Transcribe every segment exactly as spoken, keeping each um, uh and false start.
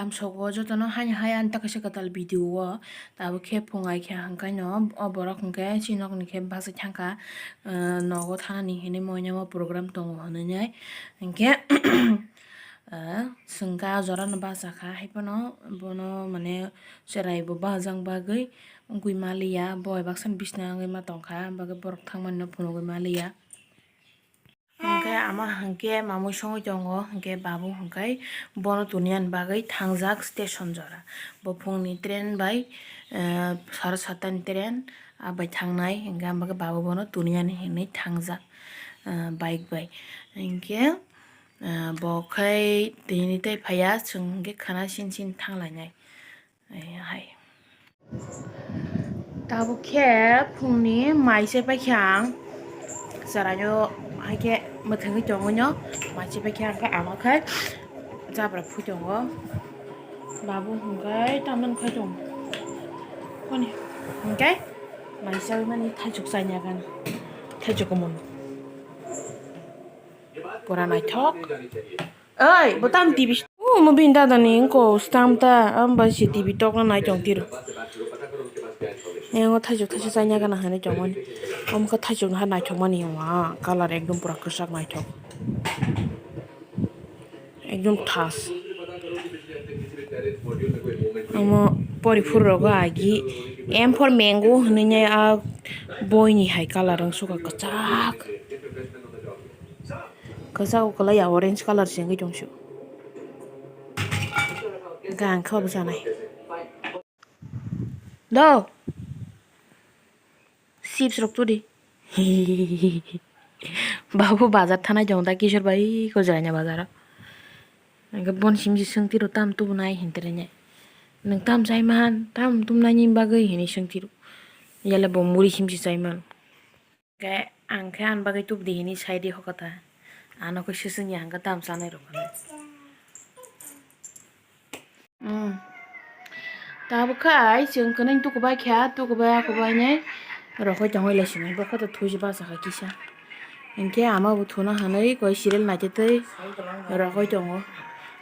Tamsok o jotono haino hai ani ta kaisa kwtal video o tabuk khe phung ai khe hwnkhai no o borok hwnkhe chini nok ni khe bachai thangkha, ah, nogo thanani hinwi moino program tongo hinwi nai. Hinkhe, ah, chwng khe ah jora no bachakha, haiphano bono mane cherai bo bachang bagwi wngwi maliya, bo bai baksa ni bisna wngwi ma tongkha, bagwi borok thangmani no phunugwi maliya. Hwnkhe ama hwnkhe mamui songwi tongo, hwnkhe babu hwnkhe bono tuniani bagwi thangjak station jora. Bo phungni train bai, eh, saro satta ni train, ah, bai thangnai, hwnkhe ama khe babu bono tuniani hinwi thangjak, eh, bike bai. Hwnkhe, eh, bo khai tini tei phaiya, chwng hwnkhe khana sin sin thanglainai. Ai, hai. Tabuk khe phungni mai se paikha ang. Chwraino hai khe mwthangwi tongo no. Mai se paikha ang khe ama khe jabra phui tongo. Babu hwnkhe tamni khai tongo. Koni hwnkhe mai se mani thaichuk chaina gana. Thaichuk kumun. Pura naithok. Oi, bo tam T V. Oh, mo bin dada ni ko stam ta, am ba si T V tok na nai tong tiro. Yang o thaichuk thaisa chaina gana hani tong mani. Am kha thaichuk ha naithok mani wa, color ekdom pura kwchak naithok. Ekdom thas. Amo pori phuru rogo agi M for mango hinwi nai a boi ni hai color wng suka kwchak. Kwchak kwlai ya orange color se wngwi tong sio. Gang khe obo chanai. Do. Chips rok todi. Babu bazar thanai jong da Kishore bai ko janya bazar. Hwnkhe bon sim si swng tiro tam tubunai hintere ne. Nwng tam chai man, tam tumnani bagwi hinwi swng tiro. Yale bo muri sim si chai man. Khe ang khe ani bagwi tubudi hinwi sai di hokota. Ano khe sising ya hwnkhe tam chanai rok hinwi. Hmm. Tabuk khai chwng kwnwi tukubai kha, tukubai akubai nai rokoi tongoi lai sini. Bo khe to thwi se bachakha kisa. Hinkhe ama bo thuna hinwi koi serial naitwi twi rokoi tongo.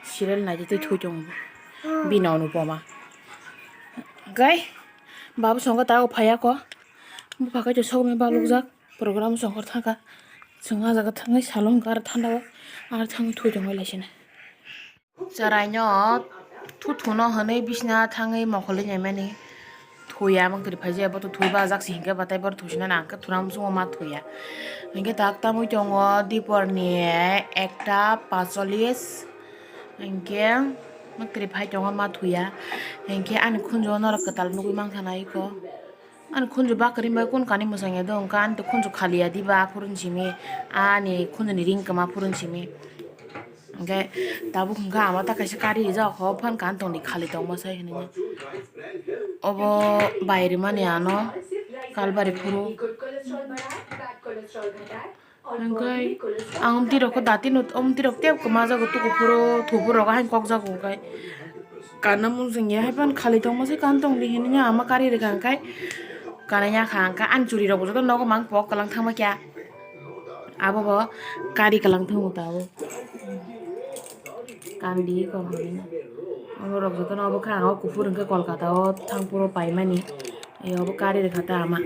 Serial naitwi twi thwi tongo. Bini Anupama. Gai. Babu songkha ta o phaiya ko. Bupha kaitor sogwi balukjak. Program songkha thangkha. Chwng ah jaga thangwi salon kar thanda o. Ar thangwi thwi tongwi lai sini. Chwraino thu thuno hwnwi bisna thangwi mokholwi naimani. Thuya mangtwrwi phaijaya, bo to thwi bajak se hinkhe batai bor thusinani ang khe thuna muchungo ma thuya. Hinkhe tak tamwi tongo diporni ekta pacholis. Hinkhe mangtwrwi phai tongo ma thuya. Hinkhe ani khunjuo norok kwtal nugwi mankha na iko. Ani khunju bakri bai kun kani mwsang ya do, wngkha ani to khunju khali ya diba, aphuru ni simi ani khunju ni ring kwma phuru ni simi. Hwnkhe tabuk hwnkha ama ta kaisa kari rijak, hok phan kani tongdi khali tongma sai hinwi. Obo bai rimani ano kalbari phuru. Hwnkhe ang omtwi rok khe dati no, omtwi rok tei kwma jago tuku phuru, thuphuru rogo haino kok jago hwnkhe. Kana mung jeng ya hai pan khali tongma se kan tong di hinwi ama kari rwkha hwnkhe. Kana ya kha hwnkhe ani churi rok bo joto nogo mang pok kwlang thangma kya. Abo bo kari kwlang thango ta abo. Kandi kok hinwi. Abo rok joto no obo kha ang o kuphur hwnkhe Kolkata o thang phuru paimani. Obo kari rwkha ta ama.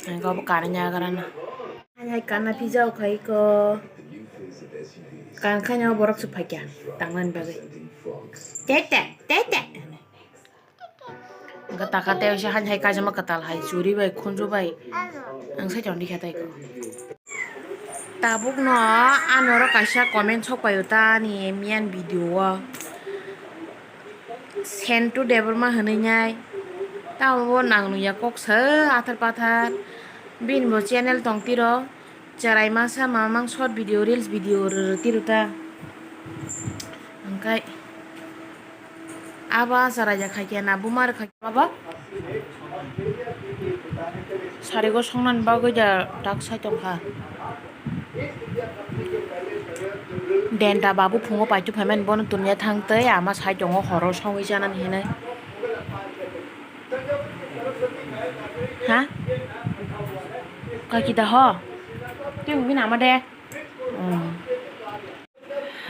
Ang obo kari nya gara na. Hai hai kana pizza o khai ko. Kan khaina borok se phaikya tangnani bagwi. Tete, tete. Ang taka tei se hai hai kaisa ma kwtal hai churi bai khunju bai. Ang sai tong dikha tai ko. Tabuk no ano oro kaisa comment sok pai o ta ni miyan video o. Sentu Debbarma hinwi nai. Tamo bo nang nung ya kok sa athar pathar. Bini bo channel tong tiro. Cherai masa mamang short video, reels video rwrw tiro ta. Hwnkhe abo acha raida khaikhe na buma rwkha baba. Sarigo songnani bagwi da tak sai tongkha. Denta babu phungo paitu phaimani bono tunya thang tei ama sai tongo horo songwi chanani hinwi. Ha? Kaki da ho? Tei wngwi nama de? Hmm.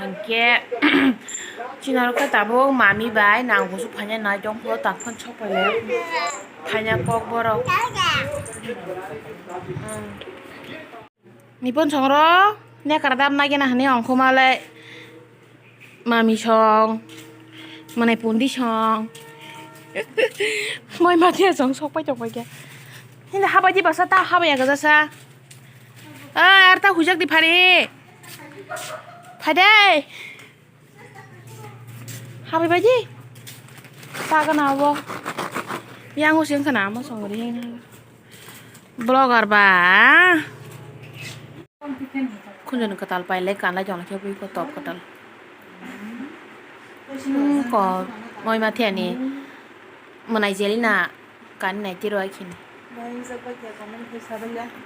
Hwnkhe chini oro khe tabuk mami bai nang busu phaina nai tongkho, tak phano sok pailai phaina kok borok. Nipon songro nekar dam nai gena hwnwi ongkho malai mami song, mwnai pundi song. Moi ma thia song sok pai tong pai khe. Hindi habai di basa ta habai ya gaja sa. Oi, ar ta hujak di phari. Phai de. Habai bai di. Ta kana bo. Yang using kana mo song ri. Vlogger ba. Khunjoni kwtal pailai kanlai jongla khe bui ko top kwtal. Hmm, ko moi ma thani mwnai jelina kani nai tiro ai khini.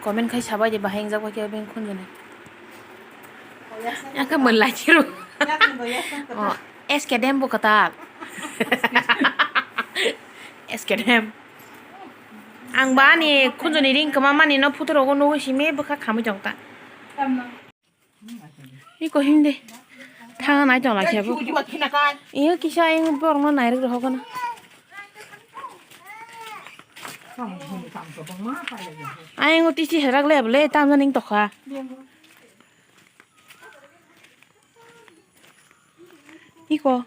Comment khai sabai de bahai hingjak bai khe beng khunjoni. Yang khe mwnai tiro. Oh, S K D M bo kwtal. S K D M. Ang ba ani khunjoni ring kwma mani no photo rogo nugwi simi bwkha khamwi tong ta. Iko himde. Thang nai tong lakhe bo. Iyo kisa ing borok no nai rwk rohok na. Ayang o tisi herak le bole tam janing tokha. Iko.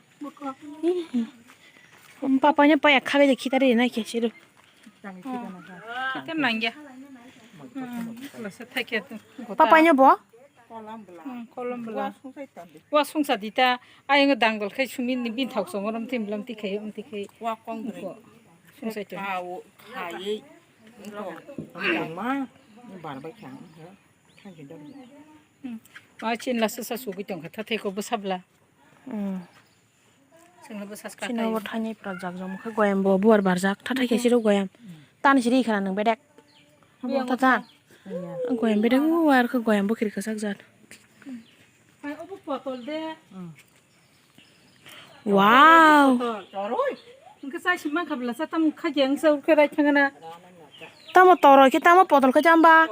Ihi. Papa nya paya khabe de khitari na khe siru. Kita nangya. Lasa thakya tu. Papa nya bo? Kolam bela. Kolam bela. Wa sungsa di ta. Ayang dangdol khai sumi ni bin thau songo rom tim lam ti khai um ti khai. Wa kong dre. Sungsa ta. Khai. Ma bar bai khang. Thang ki dong. Ma chin lasa sa sugui tong kha tha thai ko bwsabla. Chwngno bwsas ka. Chini bo thaini pura jak jom khe goyam bo buar barjak tha thai khe siro goyam. Tani siri khana nang bedek. Bo ta ta. Goyam bedek war khe goyam bo khiri kwchak jat. Hai obo potol de. Wow. Potol. Hwnkhe chai sima khabla sa tam kha jeng sa ukhe rai thangana. Tamo toroi khe tamo potol khe jamba.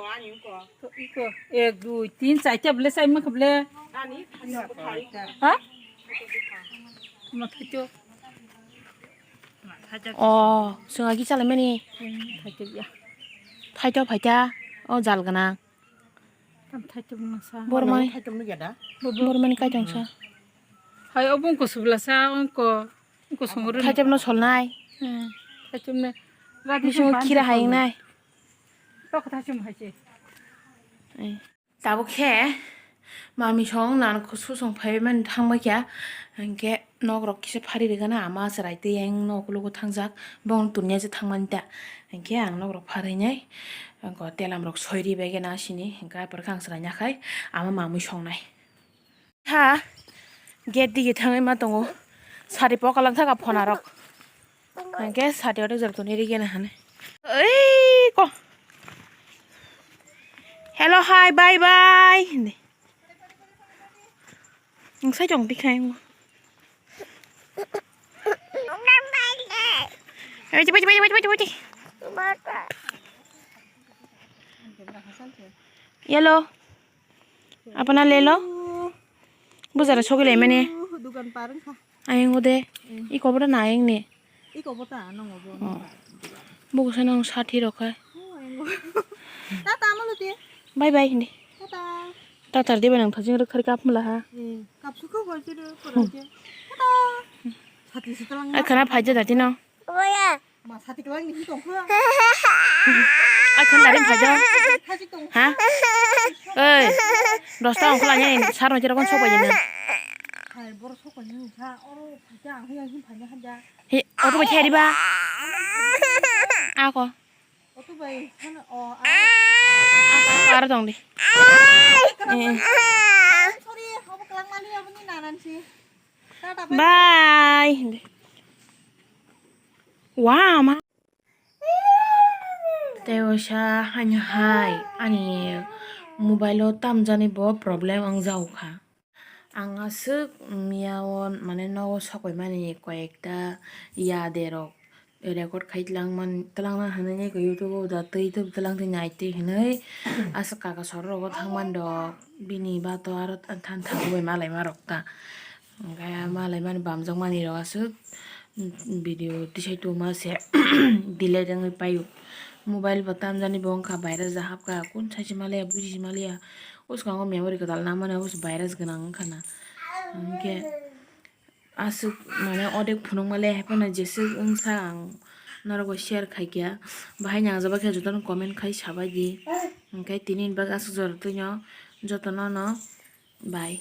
Iko, ek, dui, tin, chaita bole chai ma kha bole. Ha? Ma phaito. Oh, swnga ki chalai mani. Phaito ya. Phaito phaita. Oh, jal gana. Tam phaito ma sa. Bormani. Phaito ma ya da. Bormani kai jong sa. Hai, obo wngko subla sa, wngko, wngko songro ni. Thaichepno solnai. Hmm, thaichepno. Bisingo khira hayungnai. Tok thaichep hai se. Tabuk khe mami song nan susong phaiwi mani thangbai kha. Hinkhe nok rok kisa phari rwgana ama chwrai tei yang nok ulo thangjak. Bong tunya je thangmani ta. Hinkhe ang nok rok pharainai. Angko telam rok soi ri bai gana sini. Hinkhe aphar khe ang chwrai nakhai ama mamwi songnai. Ha, gate digi thangwi ma tongo. Sari pokalang thaka phonarok. Hwnkhe sari o rwjak tongni rigena hane. Ei ko. Hello, hi, bye bye. Hindi. Ang sai jong dikhai mo. Wait, wait, wait, wait, wait, wait. Yellow. Apana lelo. Bujara sogwi lai mani. Dukan par wngkha. Ayang ode. Iko boda na ayang ni. Iko bota nongo bo. Oh. Bugo sa nang sati rok hai. Oh, ayang bo. Tata malu te. Bye bye hindi. Tata. Tatar de banang thajing rok khari kap mula ha. Eh, kap suko goi jero korai je. Tata. Sati sitalang. Ai khana phaija dati no. Boya. Ma sati kwlangni hi tongkho? Ai, khon dari phaijak. Thajik tong. Ha? Oi, dosta ongkho lanya ni sar no jerokon sok bai na. Hai, boro sok bai ni sa, oro phaija, ang hi, ang hi phaina hanja. Hi, auto bai theri ba? Ako. Auto bai, hano, o, a. Aro tong di. Eh. Sorry, habo kwlang mani, aboni nanan si. Tata, bye. Bye. Wa ma. Tei waisa haino hai ani mobile o tamjani bo problem wngjago kha. Ang aswk miya o mane nogo sokoi mani koyekta ya de rok record khai tlang man, tlang na hinwi YouTube o da twi twi tlang twi nai twi hinwi aswk kaka sor rogo thang man dok, bini ba to aro than thango bai malai ma rok ta. Hwnkhe malai mani bamjak mani rok aswk video tisai tongma se delete wngwi paio. Mobile bo tamjani bo wngkha virus da hapkha, kun saisi maliya buji maliya. Bwskango memory kwtal namani abo se virus gwnang wngkha na. Hwnkhe aswk mane odek phunukma le haiphano jeswk wngsa ang norok bai share khaikha. Bahai nangjakba khe jotono comment khai sabaidi. Hwnkhe tini ni bagwi aswk jora twino jotono no bye.